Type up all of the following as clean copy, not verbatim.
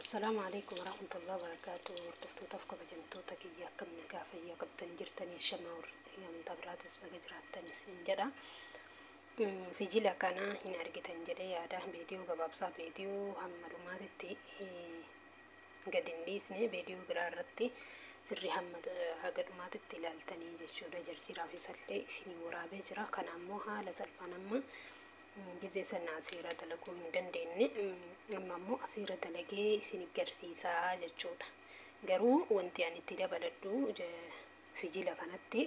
Assalaamu alaikum warahmatullahi wabarakatuh. Hordoftootaf kabajamtoota kiyya, akkam nagaa fayyaa qabdanii jirtanii? Shamaa amantaa biraatis baga jiraattan isinin jedha. Fijila kana hin argitan jedhee yaada. Viidiyoo gabaabsaa, viidiyoo hamma dhumaatitti gad hin dhiisne, viidiyoo biraa irratti sirrii hamma haga dhumaatitti ilaaltanii jechuudha. Jarjiraaf isallee isinii waraabee jira. Kana ammoo haala salphaan amma gizee sana asiirra dalaguu hin dandeenye, amma ammoo asiirra dalagee isin garsiisaa jechuudha. Garuu wanti ani itti dabaladhu fijila kanatti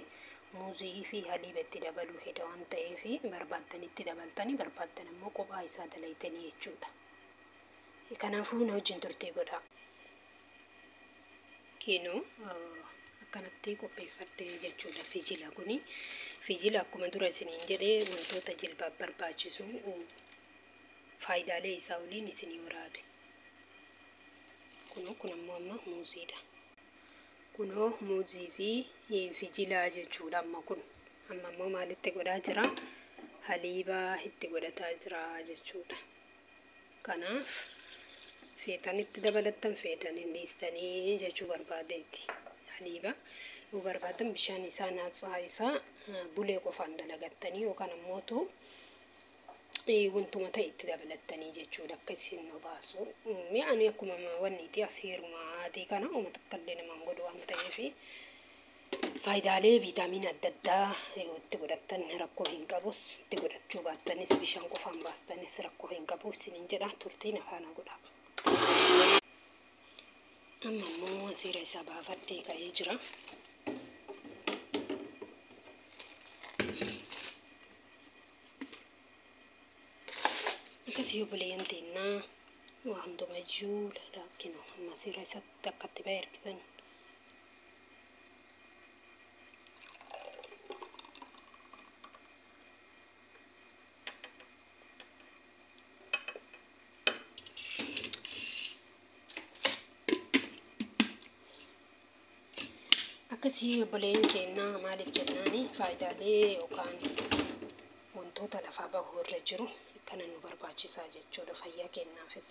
muuzii fi haliiba itti dabaluu heda waan ta'eef, barbaaddan itti dabaltanii, barbaaddan ammoo kophaa isaa dalaytanii jechuudha. Kanaafuu na wajjin turtii godha. Kinoo akkanatti qopheeffadhe jechuudha fijila kuni. Fijila akkuma dura isiniin jedhee wantoota jilbaaf barbaachisu faayidaalee isaa waliin isinii waraabe. Kunoo kun ammoo amma muuziidha. Kunoo muuzii fi fijilaa jechuudha amma kun. Amma ammoo maalitti godhaa jira? Haliibaa itti godhataa jira jechuudha. Kanaaf feetan itti dabalattan, feetan hin dhiistanii jechuu barbaadeeti. Haliiba yoo barbaadan bishaan isaa naatsaa isaa bulee qofaan dalagattanii yookaan ammootu wantuma ta'e itti dabalattanii jechuudha akka isin obaasu. Mi'aani akkuma wanniiti asiiruma adii kana uuma takkallee namaan godhu waan ta'eef, faayidaalee viitaamiina adda addaa yoo itti godhattan rakkoo hin qabus, itti godhachuu baattanis bishaan qofaan baastanis rakkoo hin qabu isiniin jedha. Turtiin afaana godha. Amma immoo asiira isaa baafadhee ka'ee jira. Akkasii obboleeyyan teennaa, waa hundumayyuu lalakkinu amma asiira isatti akkatti ba'e argitan. Akkasii obboleeyyan keennaa, maaliif jennaani, faayidaalee yookaan wantoota lafaa bahuu irra jiru akkana nu barbaachisaa jechuudha. Fayyaa keenyaafis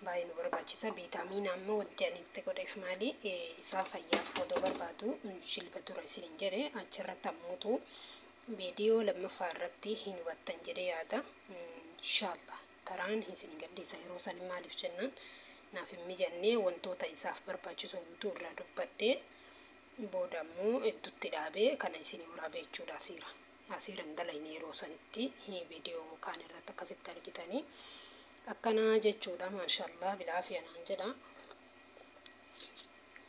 baay'ee nu barbaachisa. Viitaamiina ammoo wanti ani itti godheef maali? Isaa fayyaaf odoo barbaadu jilba dura isiniin jedhe, achirratti ammootu viidiyoo lammaffaa irratti hin hubattan jedhee yaada. Inshaallah taraan isin gadhiisa yeroo san. Maaliif jennaan, naaf hin mijannee wantoota isaaf barbaachisu guutuu irraa dubbadhee booda ammoo iddutti dhaabee kana isin waraabee jechuudha. Asiira hin dalayne yeroo sanitti, viidiyoo kaan irratti akkasitti argitanii akkanaa jechuudha. Maashaallah, bilaafiya naan jedha.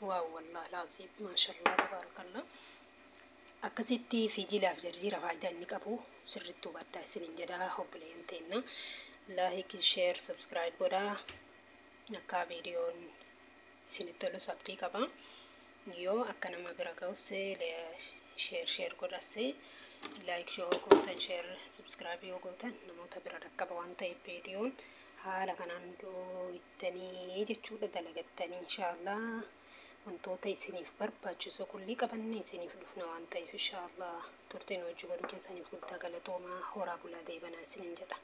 Waaw, wallah laaziim, maashaallah, tabaarakallah. Akkasitti fijilaaf jarjiira faayidaa inni qabu sirriitti hubadhaa isiniin jedha. Obboleeyyan teenna, like, share, subscribe godhaa. Akka viidiyoon isinitti tolus abdii qaba. Yoo akka nama bira ga'us share share godhas, like yoo gootan, share, subscribe yoo gootan namoota bira dhaqqaba waan ta'eef, viidiyoon haala kanaan dooytanii jechuudha dalagattanii, inshaallah wantoota isiniif barbaachisu kullii qabanne isiniif dhufna waan ta'eef, inshaallah turtiin hojii godhu keessaniif guddaa galatoomaa. Horaa bulaa, deebanaa isiniin jedha.